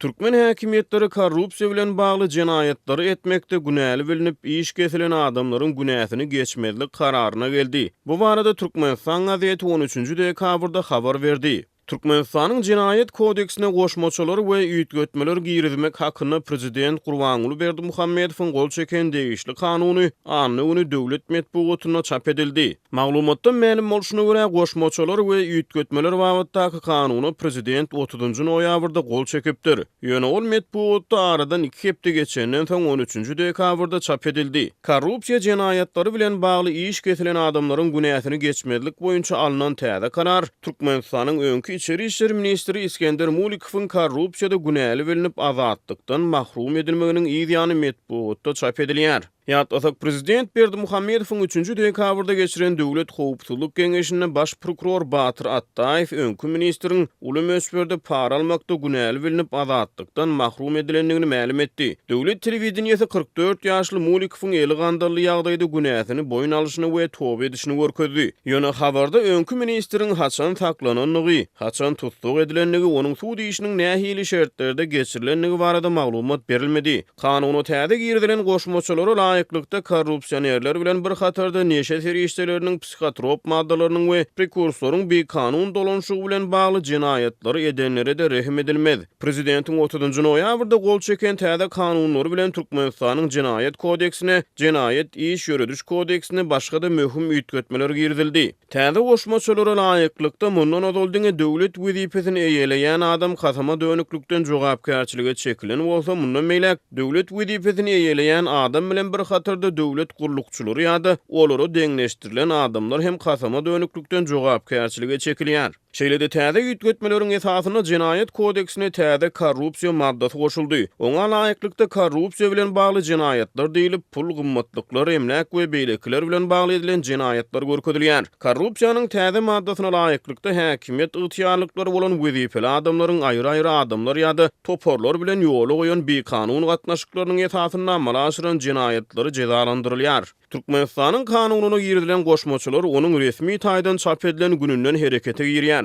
Türkmen häkimiýetleri korrupsiýa bilen bagly jenaýatlary etmekde günäli bilnip, iş kesilen adamlaryň günäsini geçmezlik kararyna geldi. Bu barada Türkmenistan gazeti on üçünji dekabrda habar berdi. Türkmenistanyň Jenaýat kodeksine goşmaçalar we üýtgetmeler girizmek hakynda prezident Gurbanguly Berdimuhamedowyň gol çeken degişli kanuny anna güni döwlet metbugatynda çap edildi. Maglumatdan mälim bolşuna görä, goşmaçalar we üýtgetmeler babatdaky kanuna prezident otuzynjy noýabrda gol çekipdir. Ýöne ol metbugatda aradan iki hepde geçenden soň, on üçünji dekabrda çap edildi. Korrupsiýa jenaýatlary bilen bagly iş kesilen adamlaryň günäsini geçmezlik boýunça alnan täze karar Türkmenistanyň öňki içeri işler ministri Isgender Mulikowyň korrupsiýada günäli bilnip azatlykdan mahrum edilmeginiň yz ýany metbugatda çap edilýär. Ýatlasak, prezident Berdimuhamedowyň üçünji dekabrda geçiren Döwlet howpsuzlyk geňeşinde baş prokuror Batyr Atdaýew öňki ministriň uly möçberde para almakda günäli bilnip azatlykdan mahrum edilendigini mälim etdi. Döwlet telewideniýesi 44 ýaşly Mulikowyň eli gandally ýagdaýda günäsini boýun alşyny we toba edişini görkezdi. Ýöne habarda öňki ministriň haçan saklanandygy, haçan tussag edilendigi, onuň sud işiniň nähili şertlerde geçirilendigi barada maglumat berilmedi. Kanuna täze girizilen goşmaçalara laýyklykda, korrupsionerler bilen bir hatarda neşe serişdeleriniň, psihotrop maddalarynyň we prekursoryň bikanun dolanyşygy bilen bagly jenaýatlary edenlere-de rehim edilmez. Prezidentiň otuzynjy noýabrda gol çeken täze kanunlary bilen Türkmenistanyň Jenaýat kodeksine, Jenaýat iş ýörediş kodeksine başga-da möhüm üýtgetmeler girizildi. Täze goşmaçalara laýyklykda, mundan ozal diňe döwlet wezipesini eýeleýän adam kasama dönüklikden jogapkärçilige çekilen bolsa, mundan beýläk döwlet wezipesini eýeleýän adam bilen bir hatarda döwlet gullukçylary ýa-da olara deňleşdirilen adamlar hem kasama dönüklikden jogapkärçilige çekilýär. Şeýle-de täze üýtgetmeleriň esasynda Jenaýat kodeksine täze korrupsiýa maddasy goşuldy. Oňa laýyklykda, korrupsiýa bilen bagly jenaýatlar diýlip, pul, gymmatlyklar, emläk we beýlekiler bilen bagly edilen jenaýatlar görkezilýär. Korrupsiýanyň täze maddasyna laýyklykda, häkimiýet ygtyýarlyklary bolan wezipeli adamlaryň aýry-aýry adamlar ýa-da toparlar bilen ýola goýan bikanun gatnaşyklarynyň esasynda amala aşyran jenaýatlary jezalandyrylýar. Türkmenistanyň Kanunyna girizilen goşmaçalar onuň resmi taýdan çap edilen gününden herekete girýär.